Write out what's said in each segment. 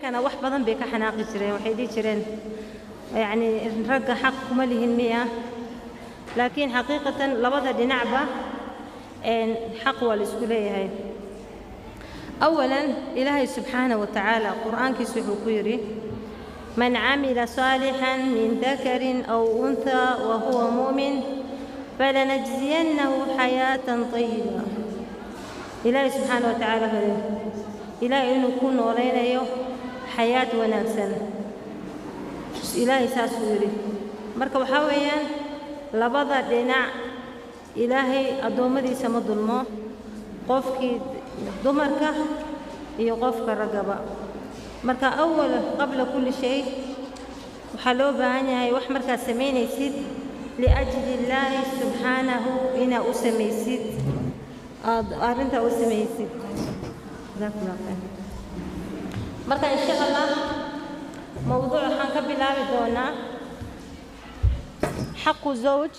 Haweenkana wax badan bay ka xanaaqi jireen, waxay dhihi jireen yacni ragga xaq kuma lihin miya, laakiin xaqiiqatan labada dhinacba xaq waa la isku leeyahay. Awalan, Ilaahay subxaana wa tacaala qur-aankiisu wuxuu ku yidhi: man camila saalixan min dakarin aw unthaa wa huwa mu'min falanajziyannahu xayaatan tayiba. Ilaahay subxaana wa tacaala wuxuu Ilaahay inuu ku noolaynayo xayaat wanaagsan. Ilaahay saasuu yidhi. Marka waxaa weeyaan labada dhinac Ilaahay addoommadiisa ma dulmo, qofkii dumarka iyo qofka raggaba. Marka awal qabla kulli shay waxaa loo baahan yahay wax markaad samaynaysid liajli illaahi subxaanahu inaa u samaysid, aad arrintaa u samaysid. Jazakum Allah khayr. Marka insha Allah mowduuc waxaan ka bilaabi doonaa xaqu zawj,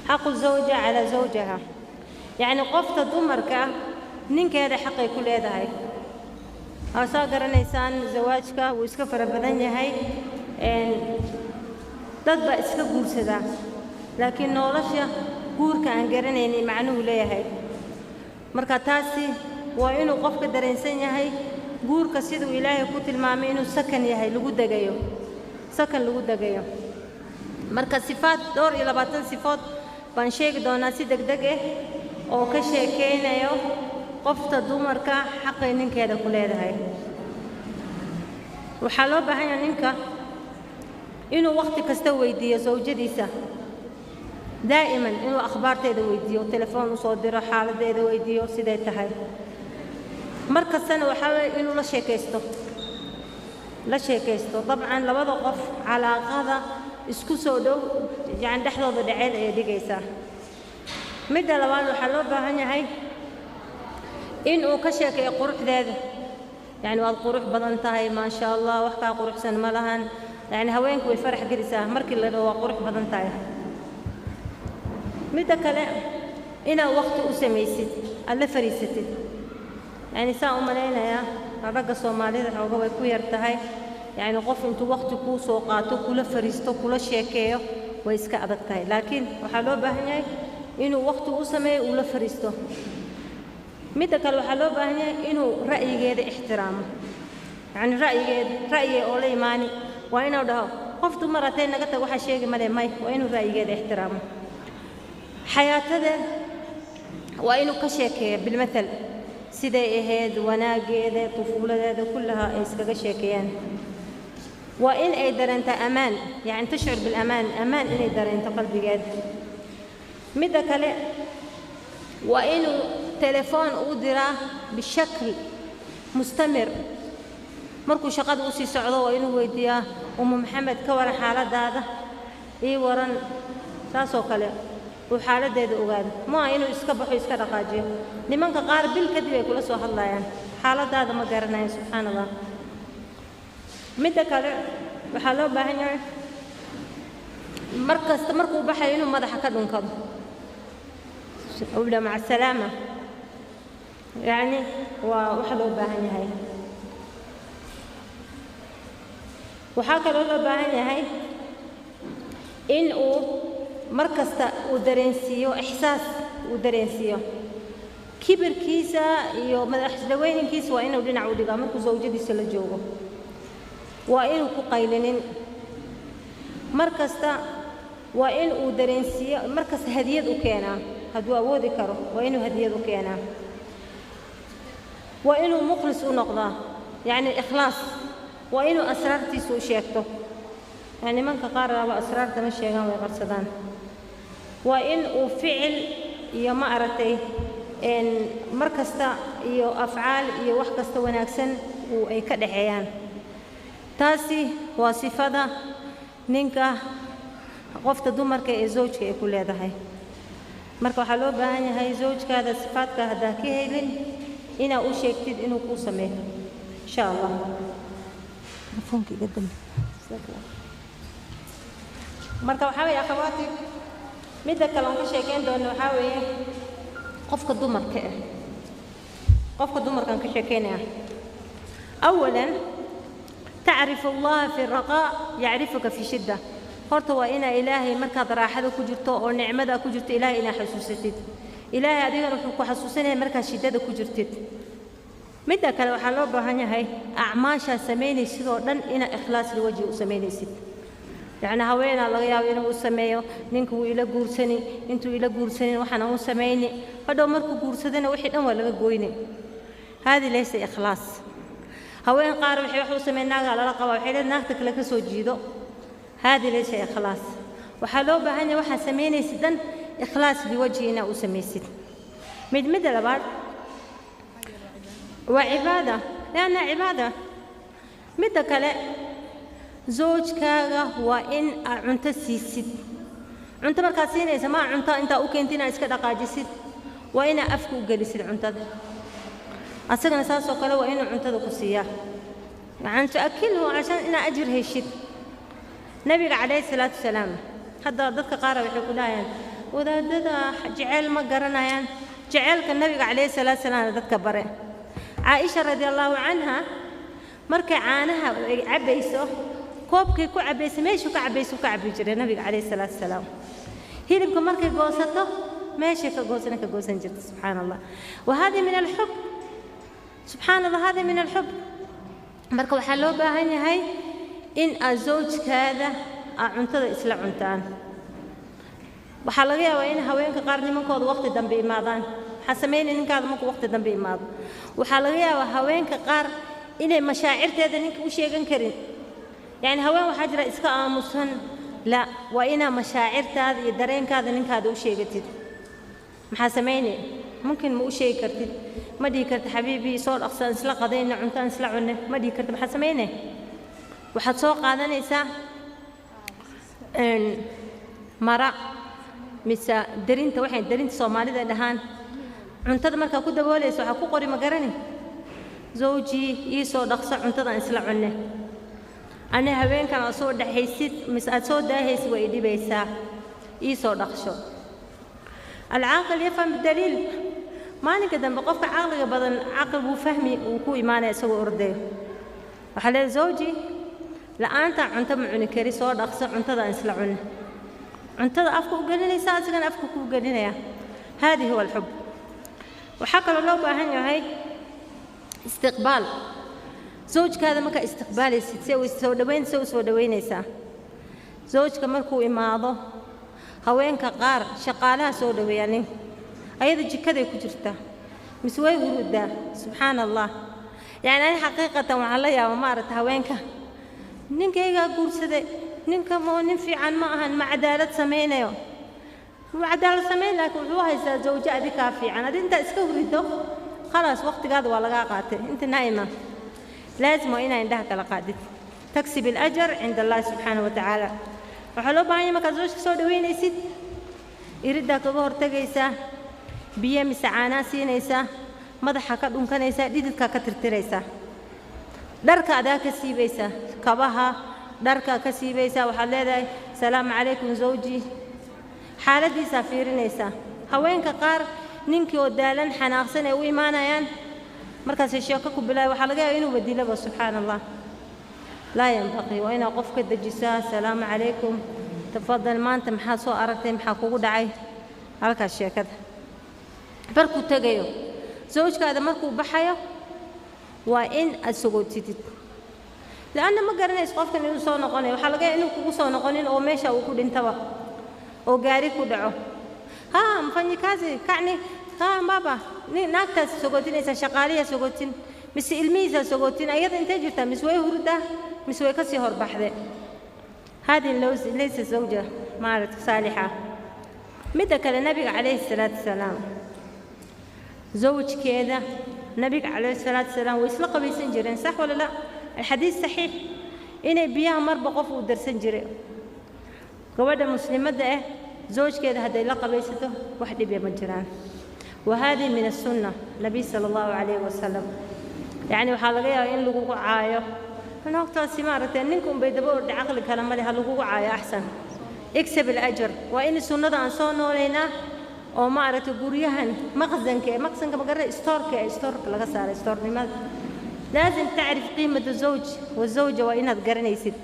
xaqu zawja calaa zawjaha, yacni qofta dumarka ninkeeda xaqay ku leedahay. Waa saa garanaysaan, zawaajka wuu iska fara badan yahay, dad baa iska guursadaa, laakiin nolosha guurka aan garanaynin macnuhu leeyahay. Marka taasi waa inuu qofka dareensan yahay guurka siduu Ilaahay ku tilmaamay inuu sakan yahay, lagu degayo, sakan lagu degayo. Marka sifaad dhowr iyo 20 sifood baan sheegi doonaa si degdeg ah oo ka sheekaynayo qofta dumarka xaqay ninkeeda ku leedahay. Waxaa loo baahan yahay ninka inuu wakhti kasta weydiiyo sawjadiisa, daa'iman inuu akhbaarteeda weydiiyo, telefoon u soo diro, xaaladdeeda weydiiyo siday tahay. Mar kastana waxaa weeye inuu la sheekaysto, la sheekaysto. Dabcan labada qof calaaqada isku soo dhow, yacni dhexdooda dhaceed ayay dhigaysaa. Midda labaad, waxaa loo baahan yahay in uu ka sheekeeyo quruxdeeda, yacni waad qurux badan tahay, maasha Allah, wax kaa quruxsan ma lahan. Yacni haweenku way farax gelisaa markii la dhaho waa qurux badan tahay. Midda kale, inaad waqti u samaysid, aad la fariisatid. Yacni saan u malaynayaa ragga Soomaalida xooga way ku yar tahay, yacni qof intuu waqti kuu soo qaato kula fariisto kula sheekeeyo way iska adag tahay, laakiin waxaa loo baahan yahay inuu waqti u sameeyo, uu la fariisto. Midda kale, waxaa loo baahan yahay inuu ra'yigeeda ixtiraamo, yacni ra'yigeeda ra'yiga oo la imaani waa inuu dhaho qof dumar hatay naga tag waxaa sheegi male may, waa inuu ra'yigeeda ixtiraamo. Xayaatadeed waa inuu ka sheekeeyo, bilmathal siday ahayd wanaaggeeda, tufuuladeeda, kullaha ay iskaga sheekeeyaan. Waa in ay dareentaa amaan, yacni tashcur bilamaan, amaan inay dareento qalbigeeda. Midda kale, waa inuu telefoon u diraa bishakl mustamir. Markuu shaqada usii socdo waa inuu weydiiyaa: Umu Maxamed, ka waran xaaladaada, ii waran, saasoo kale uu xaaladdeeda ogaado. Ma aha inuu iska baxo, iska dhaqaajiyo. Nimanka qaar bil kadib ay kula soo hadlayaan, xaaladaada ma garanayan, subxaan Allah. Midda kale, waxaa loo baahan yahay mar kasta markuu baxayo inuu madaxa ka dhunkado, uu dhaho maca asalaama, yacni waa waxa loo baahan yahay. Waxaa kaloo loo baahan yahay in uu mar kasta uu dareensiiyo ixsaas, uu dareensiiyo kibirkiisa iyo madaxdaweyninkiisa waa inuu dhinac u dhigaa markuu sawjadiisa la joogo. Waa inuu ku qaylinin mar kasta, waa in uu dareensiiyo. Mar kasta hadiyad u keenaa hadduu awoodi karo, waa inuu hadiyad u keenaa. Waa inuu mukhlis u noqdaa, yacni ikhlaas, waa inuu asraartiisa u sheegto. Yani nimanka qaar aba asraarta ma sheegaan, way qarsadaan. Waa in uu ficil iyo ma aragtay mar kasta iyo afcaal iyo wax kasta wanaagsan uu ay ka dhexeeyaan. Taasi waa sifada ninka qofta dumarka ee zawjka ay ku leedahay. Marka waxaa loo baahan yahay zawjkaada sifaadka haddaa ka helin inaa u sheegtid inuu kuu sameeyo insha Allah. Telefoonka iga dambe. Marka waxaa weeye akhawaati, midda kale oon ka sheekeyn doono waxaa weeye qofka dumarka ah. Qofka dumarkan ka sheekeynaya, awalan tacrifu Allaha fi raqaa yacrifuka fi shidda. Horta waa inaa Ilaahay markaad raaxada ku jirto oo nicmada ku jirto Ilaahay inaa xasuusatid. Ilaahay adigana wuxuu ku xasuusanaya markaad shiddada ku jirtid. Midda kale, waxaa loo baahan yahay acmaashaa samaynaysid oo dhan inaa ikhlaas liwajhi u samaynaysid. Yacni haweenaa laga yaabo inuu u sameeyo ninka wuu ila guursani, intuu ila guursanin waxaana u samayni, hadhow markuu guursadana wixii dhan waa laga goyni. Haadi laysa ikhlaas. Haween qaar waxay wax u sameyn, naagaa lala qabaa, waxay leedahay naagta kale ka soo jiido. Haadi laysa ikhlaas. Waxaa loo baahan yahay waxaa samaynaysid dhan ikhlaas liwajhi inaa u samaysid. Midda labaad waa cibaada, lianna cibaada. Midda kale, zawjkaaga waa in aad cunto siisid. Cunto markaad siinaysa, maa cunto intaa u keentid inaad iska dhaqaajisid, waa inaa afka u gelisid cuntada. Asagana saasoo kale waa inuu cuntada ku siiyaa, yani tu'akilhu cashaan inaa ajir heshid. Nabiga calayhi salaatu wasalaam, hadda dadka qaara waxay ku dhahayaan wadaadada jeceyl ma garanayaan. Jeceylka nabiga calayhi salaatu wasalaam dadka bare. Caaisha radi Allahu canha markay caanaha ay cabbayso, koobkay ku cabbayso, meeshuu ka cabbayso ka cabbi jiray nabiga calayhi salaatu wasalaam. Hilibka markay goosato, meeshay ka goosana ka goosan jirta. Subxaana Allah, wa hadi min alxub. Subxaana Allah, hadi min alxub. Marka waxaa loo baahan yahay in aad zawjkaada aad cuntada isla cuntaan. Waxaa laga yaabaa in haweenka qaar nimankooda waqti dambe imaadaan. Waxaa samaynaya ninkaada markuu waqti dambe imaado? Waxaa laga yaabaa haweenka qaar inay mashaacirteeda ninka u sheegan karin. Yacni haween waxaa jira iska aamusan. La, waa inaa mashaacirtaada iyo dareenkaada ninkaada u sheegatid. Maxaa samaynay? Mumkin ma u sheegi kartid, ma dhihi kartid xabiibii soo dhaqsaan isla qadayna, cuntaan isla cunne, ma dhihi kartid. Maxaa samaynay? Waxaad soo qaadanaysaa mara mise darinta, waxay darinta Soomaalida dhahaan. Cuntada markaa ku daboolaysa waxaa ku qori, ma garani, zawjii ii soo dhaqso, cuntadan isla cunne, ani haweenkan aad soo dhexaysid mise aad soo daahaysid waa i dhibaysaa, ii soo dhaqsho. Alcaaqil yafham bidaliil. Maalinka dambe qofka caqliga badan caqli buu fahmi, uu ku imaanaya isagoo ordayo. Waxaa leedahay zawji, la'aanta cunto ma cuni kari, soo dhaqso, cuntada aan isla cunne. Cuntada afka u gelinaysaa, asigana afka kuu gelinaya. Haadi huwa alxub. Waxaa kaloo loo baahan yahay istiqbaal. Zawjkaada markaa istiqbaalaysid, si uu soo dhaweyn, si u soo dhaweynaysaa zawjka markuu imaado. Haweenka qaar shaqaalaha soo dhaweeyaa, ninka ayada jikaday ku jirtaa mise way hurudaa. Subxaana Allah. Yacni ani xaqiiqatan waxaan la yaaba, maaragta, haweenka ninkaygaa guursaday, ninka mo nin fiican ma ahan, ma cadaalad samaynayo. Ma cadaalad samayn, laakiin wuxuu haystaa zawjo adi kaa fiican. Adi intaa iska hurido, khalaas, waqtigaada waa lagaa qaatay. Inta naa'ima laazim waa inaa indhaha kala qaadid, taksib alajar cinda Allahi subxaanahu wa tacaala. Waxaa loo baahan yahay markaad zawjka soo dhaweynaysid, iriddaa kaga hortegaysaa, biyo mise caanaa siinaysaa, madaxa ka dhunkanaysaa, dhididkaa ka tirtiraysaa, dharka adaa ka siibaysaa, kabaha dharka ka siibaysaa. Waxaad leedahay salaamu calaykum zawji. Xaaladdiisaa fiirinaysaa. Haweenka qaar ninkii oo daalan, xanaaqsan ay u imaanayaan, markaasay sheeko ku bilaay, waxaa laga yaaba inuu badilaba. Subxaana Allah, laa yanbaqii. Waa inaad qof ka dejisaa. Salaamu calaykum, tafadal, maanta maxaad soo aragtay, maxaa kugu dhacay? Halkaas sheekada. Markuu tegayo zawjkaada, markuu baxayo, waa in aad sagootidid, lianna ma garanayso qofkan inuu soo noqonayo. Waxaa laga yaaba inuu kugu soo noqonin oo meesha uu ku dhintaba oo gaari ku dhaco. Ha mfanyikazi kacni, ha baba, naagtaas sogootinaysa, shaqaaliyaa sogootin mise ilmihiisaa sogootin. Ayada intay jirtaa, mise way hurdaa mise way kasii horbaxde. Hadi laysa zawja maaragta saalixa. Midda kale, nabiga calayhi salaatu wasalaam zawjkeeda, nabiga calayhi salaatu wasalaam way isla qabaysan jireen, sax wala la? Alxadiis saxiix, inay biyaha marba qof uu darsan jiray. Gabadha muslimadda ah zawjkeeda hadday la qabaysato, wax dhibe ma jiraan. Wa hadihi min asunna nabiy sala Allahu calayhi wasalam. Yacni waxaa laga yaabaa in lagugu caayo naagtaasi, maaragtay, ninka unbay daba ordha, caqli kale male. Ha lagugu caayo, axsan iksab alajar. Waa in sunnada aan soo noolaynaa. oo ma aragtay guryahan maqsanka ee maqsanka magara istoorka ee istoorka laga saaray istoornimada. Laazim tacrif qiimata zawj wa zawja, waa inaad garanaysid.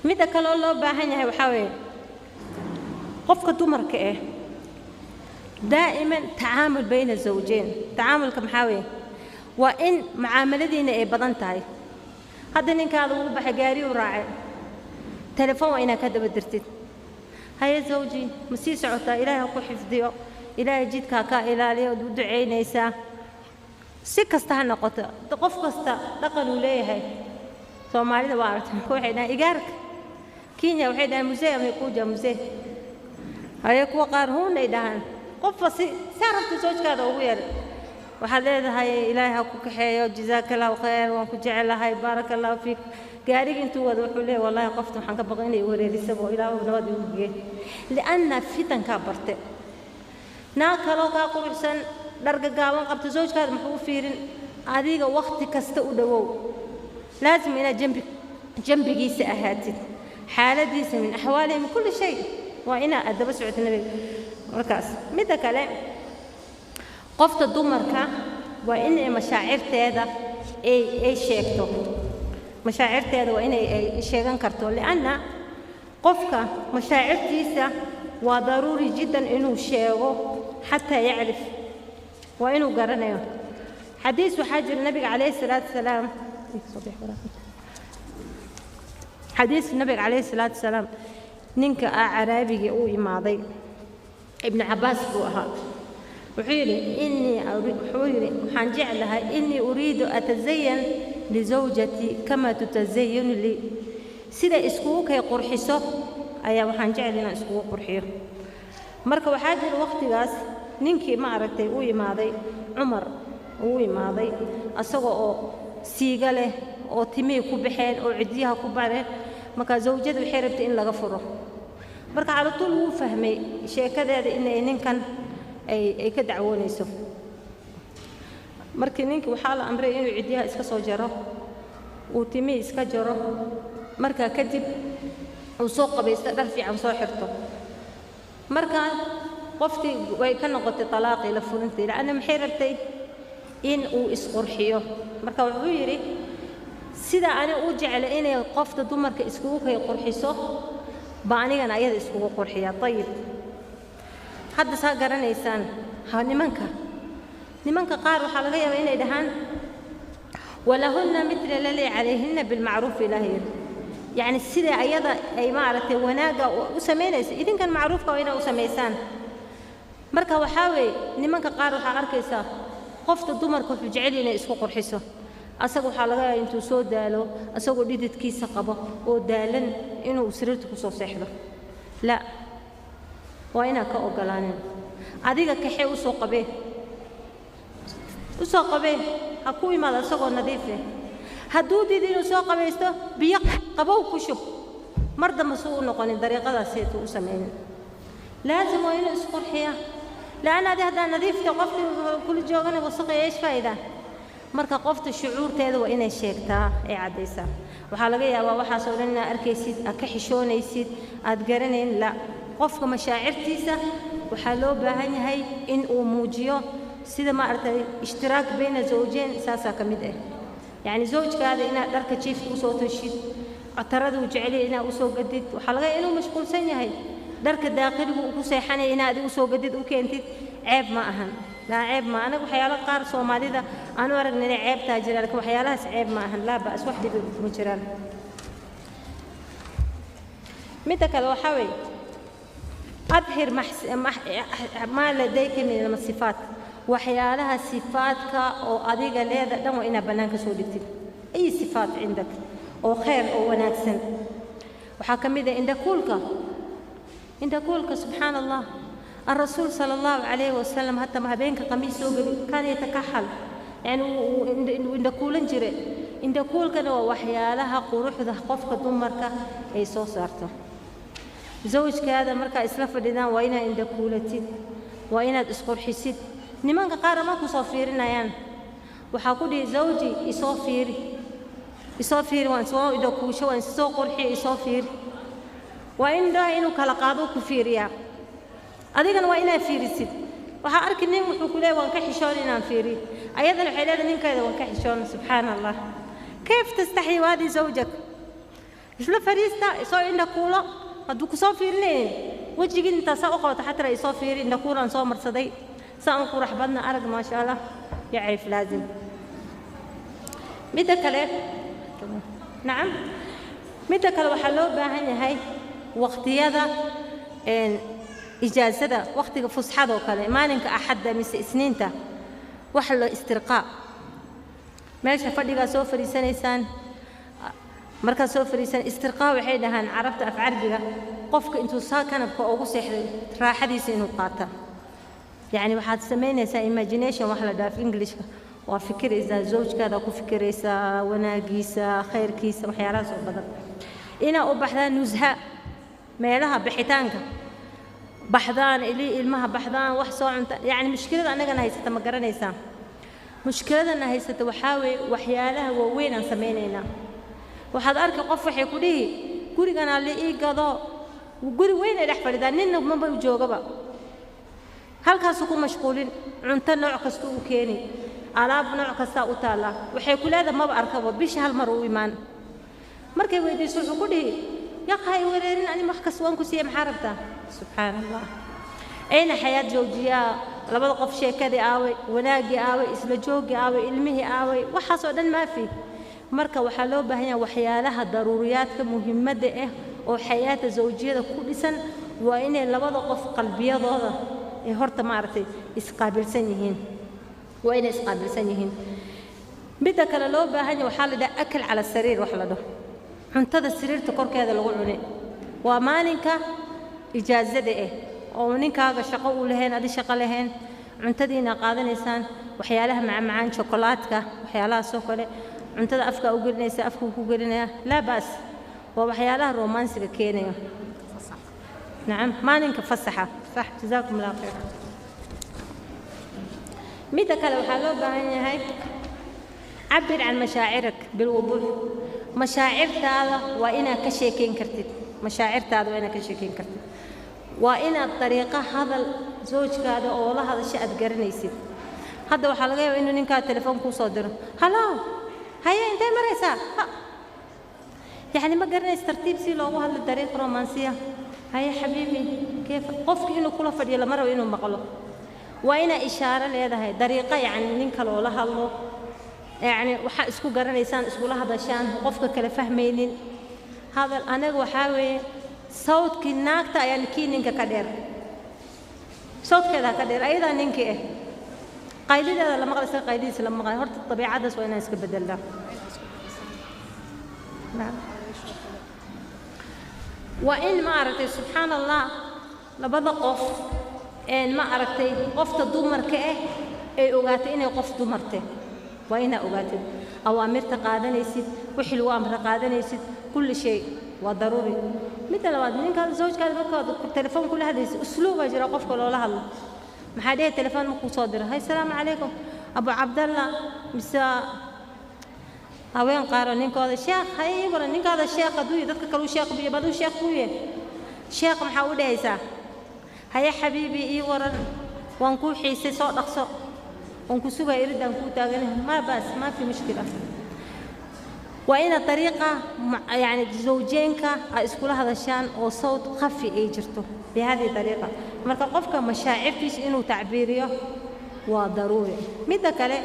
Midda kale oo loo baahan yahay waxaa weeye qofka dumarka ah daa'iman tacaamul bayna zawjayn. Tacaamulka maxaa weeye? Waa in mucaamaladiina ay badan tahay. Hadda ninkaada uu baxay, gaari u raacay, telefoon waa inaad ka daba dirtid. Haye zawji, ma sii socotaa? Ilaahay ha ku xifdiyo, ilaahay jidka ha kaa ilaaliyo, waad u ducaynaysaa. Si kasta ha noqoto, qof kasta dhaqan uu leeyahay. Soomaalida waa aragtay, waxay dhahaan igaarka. Kenya waxay dhahaan mzee amekuja mzee. Haye, kuwa qaar huunay dhahaan. Qofba si saa rabta zawjkaada ugu yeer. Waxaad leedahay ilaahay ha ku kaxeeyo, jazaaka allahu khayr, waan ku jecelahay, baaraka allahu fiik. Gaariga intuu wado wuxuu leeyahay wallahi qofta waxaan ka baqay inay wareerisaba, ilaahu nabad igu geey. Lianna fitankaa barte. Naag kaloo kaa quruxsan, dhar gaagaaban qabta, zawjkaada muxuu u fiirin? Adiga wakhti kasta u dhowow. Laazim inaad jambi jambigiisa ahaatid, xaaladiisa, min axwaalihi, min kulli shay, waa inaa aad daba socotid nabiga markaas. Midda kale, qofta dumarka waa inay mashaacirteeda ay sheegto. Mashaacirteeda waa inay ay sheegan karto, lianna qofka mashaacirtiisa waa daruuri jiddan inuu sheego, xataa yacrif, waa inuu garanayo. Xadiis waxaa jira nabiga calayhi salaatu wasalaam, xadiis nabiga calayhi salaatu wasalaam, ninka caraabiga uu imaaday, Ibnu Cabbaas buu ahaa. Wuxuu yidhi innii, wuxuu yidhi waxaan jeclahay, innii uriidu atazayan lizawjatii kama tutazayanu lii. Sida iskugu kay qurxiso ayaa waxaan jeclay inaan iskugu qurxiyo. Marka waxaa jira waqtigaas ninkii ma aragtay uu imaaday, Cumar uu imaaday, asagoo oo siiga leh oo timihii ku baxeen oo ciddiyaha ku bareen. Marka zawjada waxay rabtay in laga furo. Marka calatuul wuu fahmay sheekadeeda inay ninkan ay ka dacwoonayso. Markii ninkii waxaa la amray inuu ciddiyaha iska soo jaro, uu timihii iska jaro, markaa kadib uu soo qabaysto, dhar fiican soo xirto. Markaa qoftii way ka noqotay talaaqii, la furintii, la'anna maxay rabtay? In uu isqurxiyo. Marka wuxuu yidhi sida ani u jeclay inay qofta dumarka iskugu kay qurxiso ba anigana ayada iskugu qurxiya. Ayib, hadda saa garanaysaan ha nimanka qaar waxaa laga yaabaa inay dhahaan walahunna mithla ladii calayhinna bilmacruuf. Ilaahay yidhi yacni sida ayada ay maaragtay wanaagga u samaynayso, idinkan macruufka waa inaa u samaysaan. Marka waxaa weeye nimanka qaar waxaa arkaysaa qofta dumarka wuxuu jecel yahay inay isku qurxiso. Asaga waxaa laga yaabaa intuu soo daalo, asagoo dhididkiisa qabo oo daalan, inuu sariirta ku soo seexdo. La, waa inaad ka ogolaanin. Adiga kaxee, u soo qabee, u soo qabee, ha ku imaado isagoo nadiif eh. Hadduu diido inuu soo qabaysto, biyo qabow ku shub, mar dambe suu u noqonin dariiqadaasaytuu u samaynin. Laazim waa inuu isqurxiyaa, la'anna adi haddaa nadiifta, qofkii kula joogana wasaqaya, eesh faa'iida? Marka qofta shucuurteeda waa inay sheegtaa, ay caddaysaa. Waxaa laga yaabaa waxaas oo dhan inaad arkaysid, aad ka xishoonaysid, aad garanayn. La, qofka mashaacirtiisa waxaa loo baahan yahay in uu muujiyo. Sida ma aragtay ishtiraak bayna zawjayn saasaa ka mid ah. Yacni zawjkaada inaad dharka jiifka usoo toshid, cataraduu jeceliya inaad usoo gadid. Waxaa laga yaabaa inuu mashquulsan yahay, dharka daaqiligu uu ku seexanaya inaad usoo gadid, u keentid, ceeb ma ahan. Laa, ceeb ma. Anaga waxyaalo qaar Soomaalida aan u aragna inay ceebtaa jiraan, laakiin waxyaalahaas ceeb ma ahan. Laa ba'as, wax dhibi kuma jiraan. Midda kale waxaa weeye adhir maa ladayka min asifaat. Waxyaalaha sifaadka oo adiga leeda dhan waa inaad bannaanka soo dhigtid. Ay sifaat cindak oo khayr oo wanaagsan waxaa ka mid ah indhakuulka. Indhakuulka, subxaana Allah, الرسول صلى الله عليه وسلم حتى ما habeenka qamiis soo geli كان يتكحل، yani indhakuulan jire. Indhakuulkana waa waxyaalaha quruxda qofka dumarka ay soo saarto. Zawjkaada markaa isla fadhidaan waa inaad indhakuulatid, waa inaad isqurxisid. Nimanka qaar ma ku soo fiirinayaan. Waxaa ku dhihi zawji, isoo fiiri, isoo fiiri, waan soo indhakuusho, waan soo qurxiyo, isoo fiiri. Waa in indhaha inuu kala qaado, ku fiiriyaa. Adigana waa inaad fiirisid. Waxaa arki nin wuxuu ku leeyahay waan ka xishoon inaan fiiriyo, ayadana waxay leedahay ninkeeda waan ka xishoon. Subxaana Allah, kayf tastaxyi waadi zawjak? Isla fariista, isoo indha kuulo. Hadduu kusoo fiirinaynin wejigii intaa saa u qabato, xataa isoo fiiri, indha kuulaan soo marsaday, saa un qurax badna arag, maasha Allah, yacrif laazim. Midda kale, nacam, midda kale waxaa loo baahan yahay waqtiyada ijaasada, waqtiga fusxadoo kale, maalinka axadda mise isniinta, wax la istirqaa meesha fadhigaa soo fadhiisanaysaan. Markaad soo fadhiisan, istirqaa waxay dhahaan carabta af carbiga, qofka intuu saa kanabka ugu seexday raaxadiisa inuu qaata. Yacni waxaad samaynaysaa imagination, wax la dhaaf Englishka, waa fikiraysaa zawjkaada, ku fikiraysaa wanaagiisa, khayrkiisa, waxyaalahaas oo badan. Inaa u baxdaan nusha, meelaha bixitaanka baxdaan, ili ilmaha baxdaan, wax soo cunta. Yacni mushkilada annagana haysata ma garanaysaa? Mushkiladana haysata waxaa weeye waxyaalaha waaweyn aan samaynaynaa. Waxaad arki qof waxay ku dhihi guriganaa la ii gado, guri weyn ay dhex fadhidaa, ninna maba joogaba, halkaasuu ku mashquulin, cunto nooc kasta u keeni, alaab nooc kastaa u taallaa. Waxay ku leedahay maba arkaba, bisha hal mar u imaan. Markay weydiiso wuxuu ku dhihi yaqa hay wareerin, ani wax kasta waan ku siiyey, maxaa rabtaa? Subxaana Allah, ayna xayaat zawjiyaa? Labada qof sheekadii aaway, wanaaggii aaway, isla jooggii aaway, ilmihii aaway? Waxaas oo dhan maafi. Marka waxaa loo baahan yahay waxyaalaha daruuriyaadka muhiimadda ah oo xayaata zawjiyada ku dhisan waa inay labada qof qalbiyadooda ay horta maaragtay isqaabilsan yihiin, waa inay isqaabilsan yihiin. Midda kale loo baahan yahay waxaa la dhaha akal cala sariir, wax la dhaho cuntada sariirta korkeeda lagu cuni. Waa maalinka ijaasada ah oo ninkaaga shaqo uu lahayn, adi shaqo lahayn, cuntadiina qaadanaysaan, waxyaalaha macmacaan, chokolaadka, waxyaalahaasoo kale, cuntada afkaa u gelinaysa, afkuu ku gelinaya, laa baas, waa waxyaalaha romansiga keenaya. Nacam, maalinka fasaxa, sax. Jazaakum Allah khayr. Midda kale waxaa loo baahan yahay cabir can mashaacirak bilwuduux. Mashaacirtaada waa inaad ka sheekeyn kartid, mashaacirtaada waa inaad ka sheekeyn kartid, waa inaad dariiqo hadal zawjkaada oo la hadasho aad garanaysid. Hadda waxaa laga yaabaa inuu ninkaa telefoon kuu soo diro, halo, haye, intee maraysaa? Yacni ma garanaysa tartiib si loogu hadlo, dariiq romansiya, haye xabiibi, keef. Qofki inuu kula fadhiyo lama rabo inuu maqlo, waa inaa ishaaro leedahay, dariiqo yacni ninka loola hadlo, yacni waxaa isku garanaysaan iskula hadashaan, qofka kale fahmaynin hadal. Anaga waxaa weeye sawdkii naagta ayaa kii ninka ka dheer, sawdkeedaa ka dheer, ayadaa ninkii ah, qaylideeda la maqlay, isaga qaylidiisa la maqlay. Horta dabiicaddaas waa inaan iska bedelnaa. Waa in ma aragtay, subxaan Allah, labada qof een ma aragtay qofta dumarka ah ay ogaatay inay qof dumarte, waa inaa ogaatid awaamirta qaadanaysid, wixii lagu amra qaadanaysid, kulli shay waa daruuri. Midda labaad, ninkaada zawjkaada markaad telefoon kula hadlaysid, usluubaa jira qofka loola hadlo. Maxaa dhehe telefoon markuu soo diro, hay, salaamu calaykum Abu Cabdalla, mise haween qaaro ninkooda sheekh hay waran, ninkaada sheekh hadduu yahay, dadka kale uu sheekh buye, baduu sheekh buu yahay, sheekh maxaa u dhehaysaa? Haye xabiibi, ii waran, waan kuu xiisay, soo dhaqso, waan ku sugaya, iridaan kuu taaganahay, maa baas, maa fi mushkila. Waa inaad dariiqa yacni zawjeenka ay iskula hadashaan oo sawd khafi ay jirto bihadihi dariiqa. Marka qofka mashaacirtiisa inuu tacbiiriyo waa daruuri. Midda kale,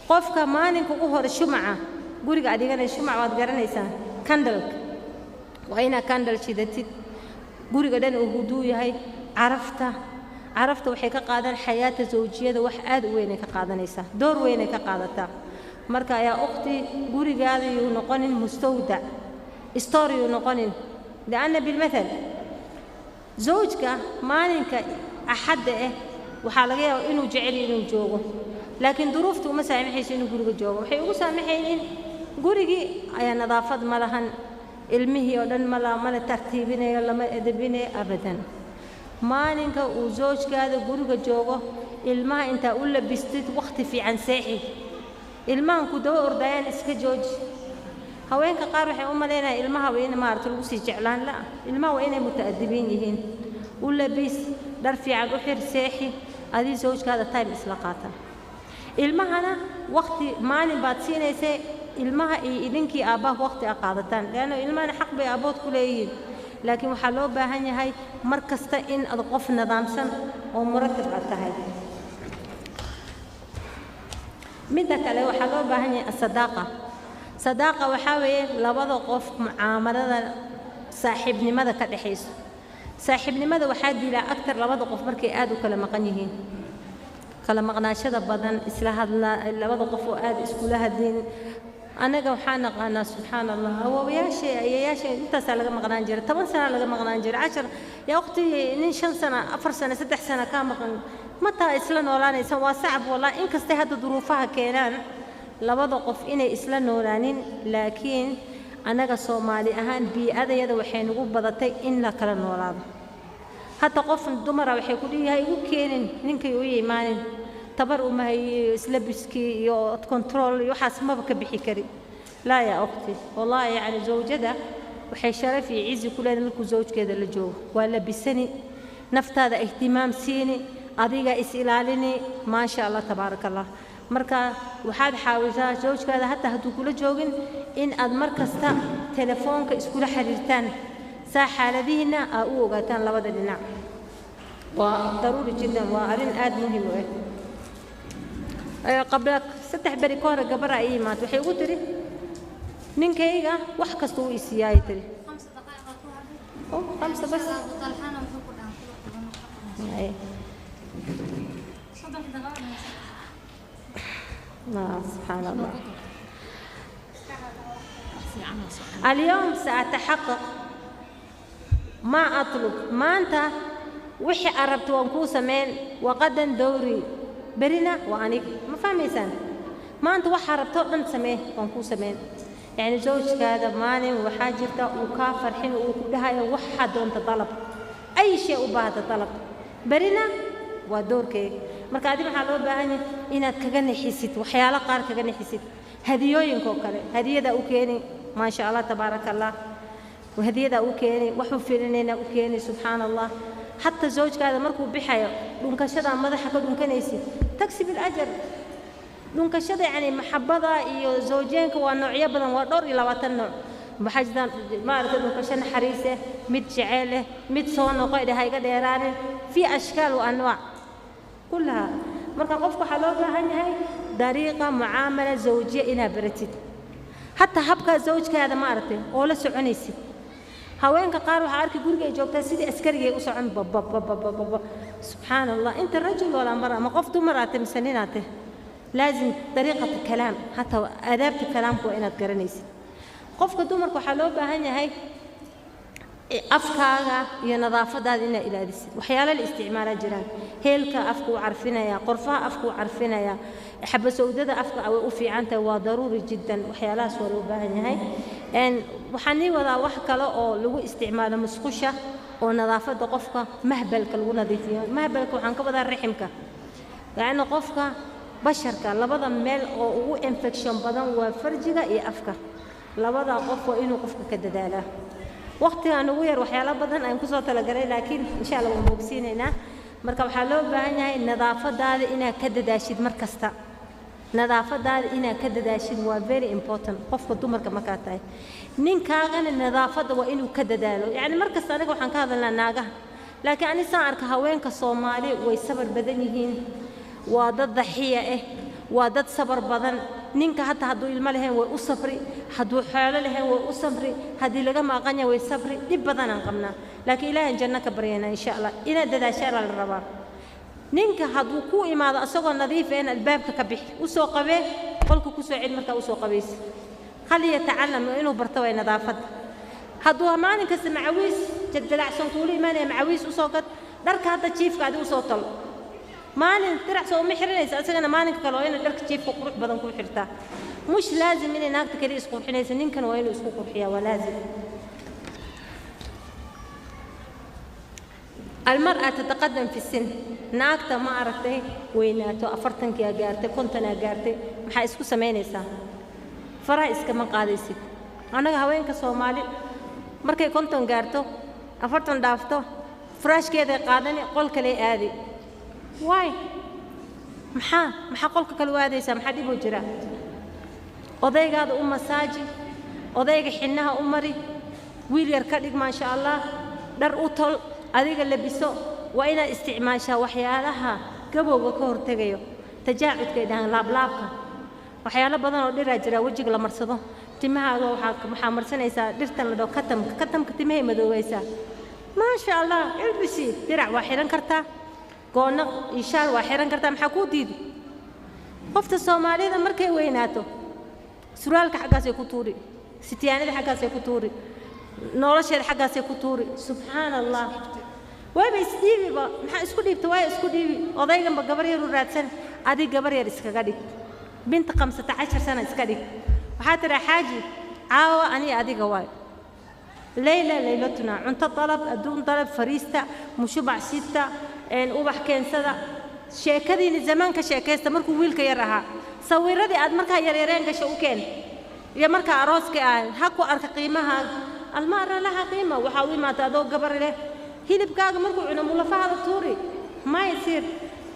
qofka maalinka ugu hore shumaca guriga aad dhiganaysa, shumac waad garanaysaan, kandalka, waa inaad kandal shidatid, guriga dhan uu huduu yahay. Carafta, carafta waxay ka qaadan xayaata zawjiyada wax aad u weynay ka qaadanaysaa, door weynay ka qaadataa. Marka ayaa ukhti, gurigaada yuu noqonin mustawdac store, yuu noqonin, lianna bilmathal zawjka maalinka axadda ah waxaa laga yaabaa inuu jecel yahay inuu joogo, laakiin duruufta uma saamaxayso inuu guriga joogo. Waxay ugu saamaxaynin gurigii ayaa nadaafad ma lahan, ilmihii oo dhan mala mala tartiibinayo, lama edebinayo abadan. Maalinka uu zawjkaada guriga joogo, ilmaha intaa u labistid wakhti fiican seexi, ilmahan ku daba ordayaan iska jooji. Haweenka qaar waxay u malaynayaan ilmaha waa in maaragta lagu sii jeclaan la, ilmaha waa inay muta'adibiin yihiin. U labis, Dhar fiican u xir, seexi, adii zawjkaada time isla qaata. Ilmahana waqti maalin baad siinaysay ilmaha iyo idinkii aabbaha waqti a qaadataan, leanna ilmahana xaq bay aabbood ku leeyihiin. Laakiin waxaa loo baahan yahay mar kasta in aad qof nidaamsan oo muratab aad tahay. Midda kale waxaa loo baahan yahay asadaaqa. Sadaaqa waxaa weeye labada qof mucaamalada saaxiibnimada ka dhexayso. Saaxiibnimada waxaa dilaa agtar labada qof markay aad u kala maqan yihiin, kala maqnaashada badan, isla hadla labada qof oo aad iskula hadlin. Anaga waxaa naqaanaa, subxaan Allah, awoowayaashay, ayayaashay intaasaa laga maqnaan jiray, 10 sana laga maqnaan jiray, 10 yaa waqti nin 5 sana, 4 sana, 3 sana kaa maqan, mataa isla noolaanaysan, waa sacab wallahi. Inkastay hadda duruufaha keenaan labada qof inay isla noolaanin, laakiin annaga Soomaali ahaan bii'adayada waxay nagu badatay in la kala noolaado. Hadda qof dumara waxay ku dhihi, igu keenin ninkay u imaanin, tabar uma hayo, islabiskii iyo control iyo waxaas maba ka bixi kari. Laa yaa ukhti, wallahi yacni zawjada waxay sharaf iyo cizi ku leedahay markuu zawjkeeda la joogo. Waa labisani, naftaada ihtimaam siini, adiga is ilaalini, maasha Allah tabaaraka Allah. Marka waxaad xaawisaa zawjkaada hataa hadduu kula joogin in aad mar kasta telefoonka iskula xiriirtaan, saa xaaladihiina aa u ogaataan labada dhinac. Waa daruuri jiddan, waa arrin aad muhiim u ah. Qabla 3 beri ka hore gabar ay imaatay, waxay ugu tiri ninkayga wax kasta uu isiiyaay, tiri 5 bas. سبحان الله. اليوم سأتحقق ما أطلب، maanta wixii aad rabto waan kuu samayn, waqadan dowri, berina waa aniga. Ma fahmaysaan? Maanta waxaa rabto dhan samee, waan kuu samayn. Yacni zawjkaada maalin waxaa jirta uu kaa farxin, uu ku dhahayo waxaa doonta dalab, ay shay u baahata dalab, berina waa doorkeyga. Marka adi maxaa loo baahan yahay? Inaad kaga nixisid waxyaalo qaar, kaga nixisid hadiyooyinka oo kale. Hadiyadaa u keeni, maasha Allah tabaaraka Allah, hadiyadaa u keeni, waxuu filinayna u keeni, subxaana Allah. Xataa zawjkaada markuu bixayo dhunkashadaa madaxa ka dhunkanaysid, taksi bilajar. Dhunkashada yacni maxabada iyo zawjeenka waa noocyo badan, waa dhowr iyo 20 nooc. Waxaa jirtaan maaragtay dhunkasho naxariis eh, mid jeceel eh, mid soo noqo idha ha iga dheeraanin, fii ashkaal wa anwaac kullaha. Marka qofka waxaa loo baahan yahay dariiqa mucaamala zawjiya inaad baratid, hataa habkaa zawjkaada maaragtay oo la soconaysid. Haweenka qaar waxaa arki guriga ay joogtaa sidii askarigay u socon, babababababa, subxaan Allah. Inta rajul walaa mara ama qof dumar aate mise ninaate, laazim dariiqata kalaam, hataa aadaabta kalaamka waa inaad garanaysid. Qofka dumarka waxaa loo baahan yahay afkaaga iyo nadaafadaada inaad ilaalisid. Waxyaalo la isticmaalaa jiraan, heelka afka u carfinaya, qorfaha afka u carfinaya, xabasowdada afka way u fiican tahay, waa daruuri jiddan. Waxyaalahaas waa loo baahan yahay. Waxaan nii wadaa wax kale oo lagu isticmaalo musqusha oo nadaafadda qofka mahbalka lagu nadiifiyo. Mahbalka waxaan ka wadaa raximka, yacni qofka basharka labada meel oo ugu infection badan waa farjiga iyo afka. Labada qof waa inuu qofka ka dadaalaa. Waqtigaan ugu yar waxyaalo badan aan kusoo talagalay, laakiin insha Allah waan boogsiinaynaa. Marka waxaa loo baahan yahay nadaafadaada inaad ka dadaashid mar kasta. Nadaafadaada inaad ka dadaashid waa very important qofka dumarka markaa tahay. Ninkaagana nadaafadda waa inuu ka dadaalo. Yacni mar kasta aniga waxaan ka hadalnaa naagaha, laakiin ani saan arka haweenka Soomaali way sabar badan yihiin, waa dad daxiya ah, waa dad sabar badan. Ninka hataa hadduu ilmo lahayn way u sabri, hadduu xoolo lahayn way u sabri, haddii laga maaqan yahay way sabri. Dhib badanaan qabnaa, laakiin Ilaahan janno ka baryaynaa insha Allah. Inaad dadaashaan la rabaa. Ninka hadduu ku imaado asagoo nadiif ah, in albaabka ka bixi, u soo qabee, qolka ku soo celi. Markaa u soo qabaysa, hal yatacalam, inuu barto way nadaafadda. Hadduu maalin kasta macawiis jaldalacsan kuula imaanaya, macawiis usoo gad. Dharka hadda jiifka adi usoo talo, maalin dirac soo uma xiranaysa, asagana maalinka kale waa inuu dharka jiifka qurux badan ku xirtaa. Mush laazim inay naagta kaliya isqurxinaysa, ninkan waa inuu isku qurxiyaa, waa laazim. Almar'a tataqadam fi sin, naagta ma aragtay weynaato, 40-kii aa gaartay, 50 aa gaartay, maxaa isku samaynaysaa? Faraha iskama qaadaysid. Annaga haweenka Soomaali markay 50 gaarto, 40 dhaafto, Furaashkeeday qaadani, qol kale aadi. Waay, maxaa qolka kale u aadaysaa? Maxaa dhib u jira? Odaygaada u masaaji, odayga xinnaha u mari, wiil yar ka dhig, maasha Allah, dhar u tol, adiga labiso. Waa inaad isticmaashaa waxyaalaha gabowga ka hortegayo, tajaacudka ay dhahaan, laablaabka. Waxyaalo badan oo dhiraa jira wejiga la marsado. Timahaaga waxaa marsanaysaa dhirtan la dhaho katamka. Katamka timahay madoobaysaa, maasha Allah. Ilbisi dirac waa xihan kartaa, goono iyo shaal waa xihan kartaa. Maxaa kuu diidi? Qofta Soomaalida markay weynaato surwaalka xaggaasay ku tuuri, sitiyaanida xaggaasay ku tuuri, nolosheeda xaggaasay ku tuuri. Subxaana Allah, waaba isdhiibiba. Maxaa isku dhiibta? Waa isku dhiibi. Odayganba gabar yaru raadsan, adig gabar yar iskaga dhig, binta 15 sana iska dhig. Waxaa tidhaa, xaaji, caawa aniga adiga waayo, leyla leylatuna. Cunto dalab, adduun dalab, fariista mushubac sita, ubax keensada, sheekadiini zamaanka sheekaysta markuu wiilka yar ahaa, sawiradii aad markaa yaryareen gasho u keen, iyo markaa arooska ah ha ku arka qiimaha. Almara laha qiima. Waxaa u imaata adoo gabar leh, hilibkaaga markuu cuno mulafahaada tuuri ma yasiir.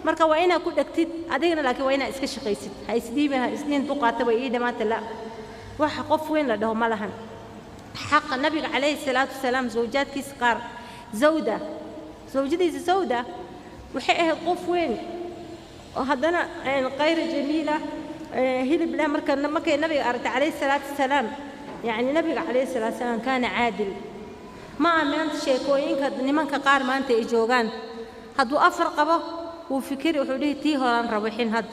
Marka waa inaad ku dhegtid adigana, laakiin waa inaad iska shaqaysid. Ha isdhiibin, ha isdhihin duqaata way ii dhamaata. La waxa qof weyn la dhaho ma lahan xaqa. Nabiga calayhi salaatu wasalaam zawjaadkiisa qaar, zawda, zawjadiisa Sawda, waxay ahayd qof weyn oo haddana qayra jamiila, hilib leh. Marka markay nabiga aragtay calayhi salaatu wasalaam, yacni nabiga calayhi salaatu wasalaam kaana caadil. Ma aha maanta sheekooyinka nimanka qaar maanta ay joogaan. Hadduu afar qabo wuu fikiri, wuxuu dhihi tii horaan rabo xin hadda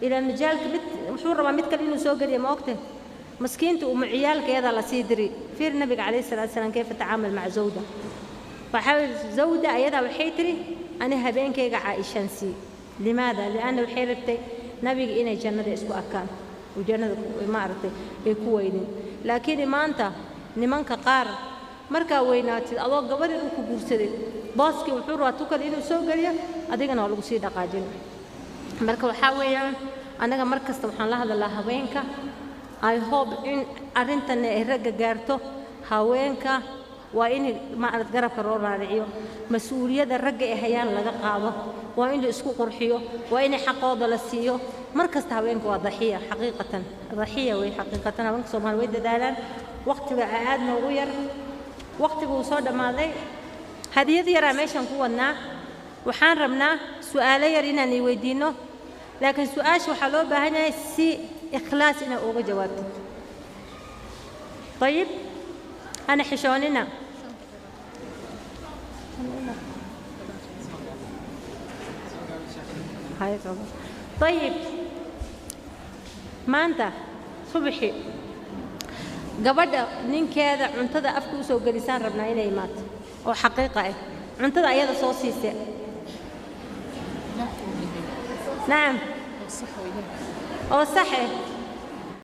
ilaa majaalka mid wuxuu rabaa mid kale inuu soo geliyo. Ma ogte maskiinta umu ciyaalkeeda la sii diri. Fiir nabiga calayhi salaatu wasalaam kayfa tacaamal maca zawda. Waxaa Zawda ayadaa waxay tiri, ani habeenkayga Caaishaan sii. Limaada? Lianna waxay rabtay nabiga inay jannada isku arkaan oo jannada maaragtay ay ku weynin. Laakiin maanta nimanka qaar markaa weynaatid adoo gabar yar uu ku guursaday, booskii wuxuu rabaa tukal inuu soo geliyo, adigana waa lagu sii dhaqaajin. Marka waxaa weeyaan, annaga mar kasta waxaan la hadalaa haweenka. I hope in arrintan ay ragga gaarto. Haweenka waa in maarad garabka loo raariciyo, mas-uuliyadda ragga ay hayaan laga qaado, waa in la isku qurxiyo, waa in xaqooda la siiyo. Mar kasta haweenka waa daxiya, xaqiiqatan daxiya wey. Xaqiiqatan haweenka Soomaali way dadaalaan. Waqtiga aad noogu yar, waqtigu uu soo dhammaaday. Hadiyad yaraa meeshan ku wadnaa. Waxaan rabnaa su'aalo yar inaan i weydiinno, laakiin su-aasha waxaa loo baahan yahay si ikhlaas inaad uga jawaabtid. Ayib, ana xishoonina. Ayib, maanta subaxi gabadha ninkeeda cuntada afka u soo gelisaan rabnaa inay imaato oo xaqiiqa ah cuntada ayada soo siise. Nacam, oo sax ah.